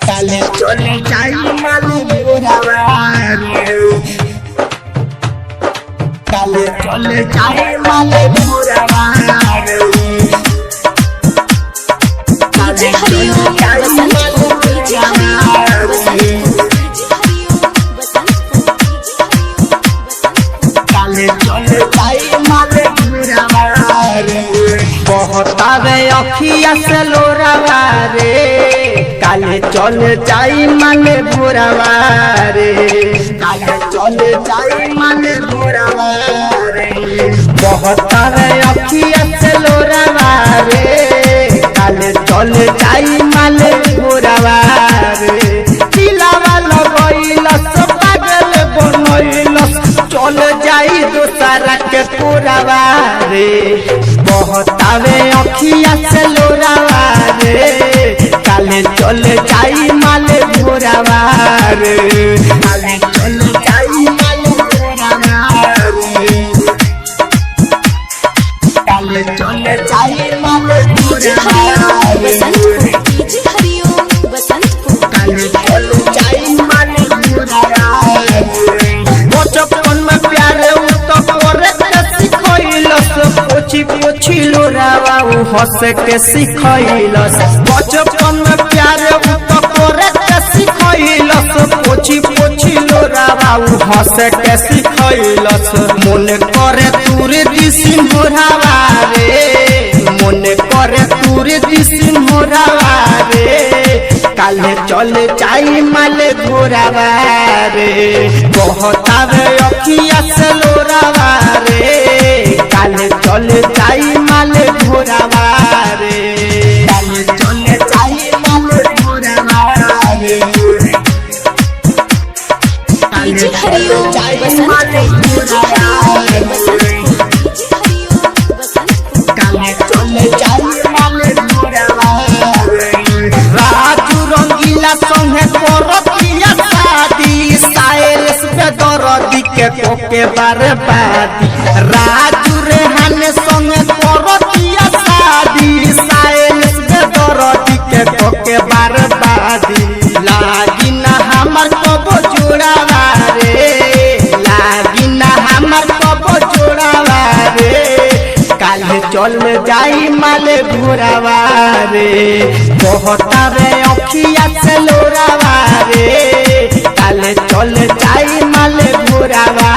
काले चले जाई माले भोरावा रे। काले चले जाई माले भोरावा रे। डीजे हरिओम बसंतपुर, डीजे हरिओम बसंतपुर, डीजे हरिओम बसंतपुर, डीजे हरिओम बसंतपुर। काले चले जाई माले भोरावा रे। बहतावे अखिया से लोरावा रे, काले चल जाई माले भोरावा रे। काले चले जाई माले भोरावा रे। बहतावे अखिया से लोरावा रे, काले चल जाई माले भोरावा रे। दिलावा लगैलस पागल बनैलस, चल जाई दोसरा के कोरावा रे। बहतावे अखिया से लोरावा रे, काले चल जाई माले भोरावा रे। काले चले जाई माले भोरावा रे। काले चले जाई माले डीजे भोरावा हरिओम रे। बसंतपुर, डीजे हरिओम बसंतपुर, काले चले जाई माले भोरावा रे। बचपन में प्यारे उ तो करे के सिखैलस, पोछी पोछी लोरावा उ हंस के सिखैलस। बचपन में प्यारे उ तो करे के सिखैलस, पोछी पोछी लोरावा उ हंस के सिखैलस। मन करे तूर दिसिन मोरावा रे, मन करे तूर दिसिन मोरावा रे। काले चले जाई माले घोरावा रे, बहतावे अखिया से लोरावा रे। काले चले जाई माले घोरावा रे। काले चले जाई माले भोरावा रे। डीजे हरिओम बसंतपुर, डीजे हरिओम बसंतपुर, डीजे हरिओम बसंतपुर। काले चले जाई माले भोरावा रे। राजू रंगीला संगे करतिया शादी, साइलेंस पे दरदी के कोके बर्बादी। राजू रेहान संगे करतिया शादी, साइलेंस पे दरदी के कोके बर्बादी। लागी ना हमर कबो जोड़ावा रे, लागी ना हमर कबो जोड़ावा रे। काले चल जाई माले घोरावा रे, बहतावे अखिया से लोरावा रे। काले चल जाई माले घोरावा